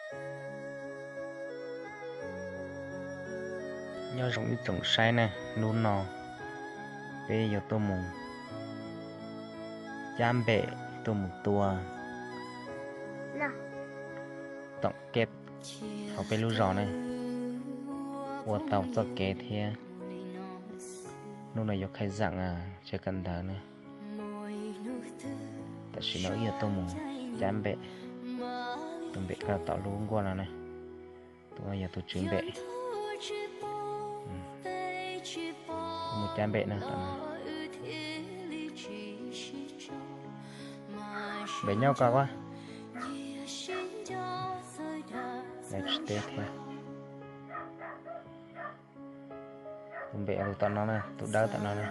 Nyob zoo ib tsoom saib ne, hnub no peb yuav tuaj mus cab npem, tuaj mus tua toom keb hauv peb lub zos ne, ua tau txoj kev thiab. Hnub no yuav khai zaam tsev kawm ntawv ne. Tam sim no wb yuav tuaj mus cab npem, tus npem koj tom lub nkuaj no ne. Tus no yog tus tswv npem. Tuaj mus cab npem na. Npem nyob koj a. Tsis teb thiab. Tus npem tus tom no na, tus dawb tom no na.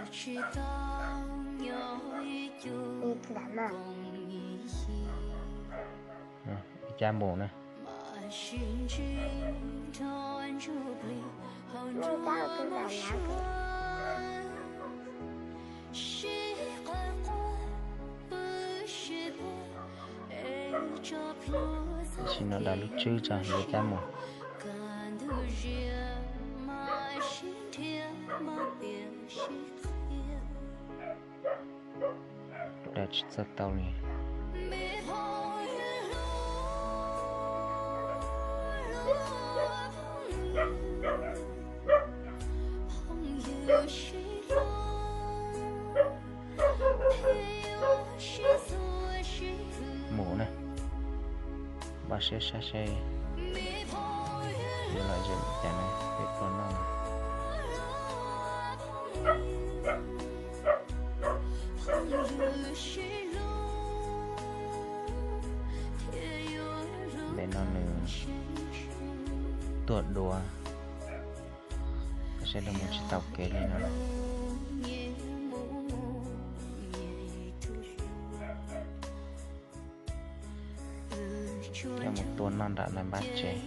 Cab mus na. Tam sim no daws lub tswb tso yuav cab mus. Daws tsis txawj tau li. Mus na, npaj siab saib seb yuav lom zem cas na peb tua noj. Npem no nws tuaj dua, saib nws mus tsis tau kev li no. Coj mus tua noj nram npab tsev.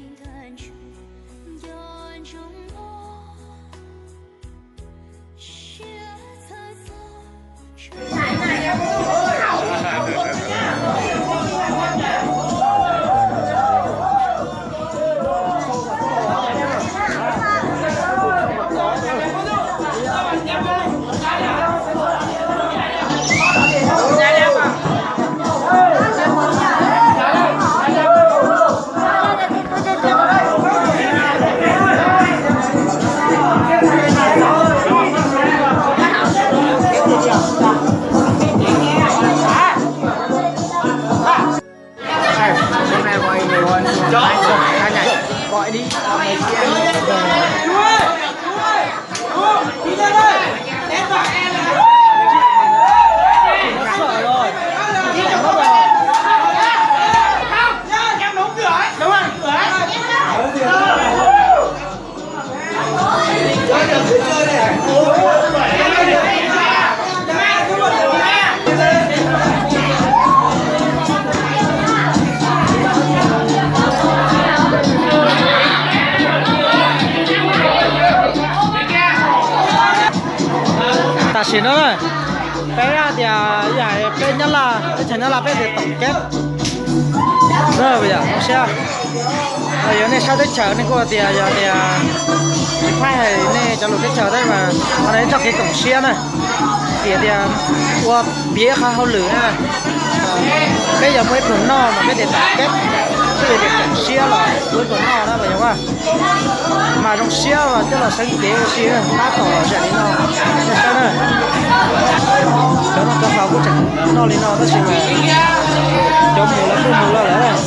Tam sim no na, peb hais tias, peb nyob Laj, teb chaws nyob Laj peb tias toom keb. Yog zoo siab, yog nej sab teb chaws nej kuj tias yog tias tsis phaij hais nej cov lus teb chaws tab mas qhov no ib txoj kev koom siab na. Vim tias ua piav ib qhov hauj lwm na, peb yog muaj ib pluag noj mas peb tias toom keb, xws li tias koom siab los ua ib pluag noj na, yog mas zoo siab coj los xeeb cev ua si tab tom los zam li no. Nej saib na, cov noj cov haus kuj tseem noj li no tab sis mas cov mus lawv kuj mus lawm lawm.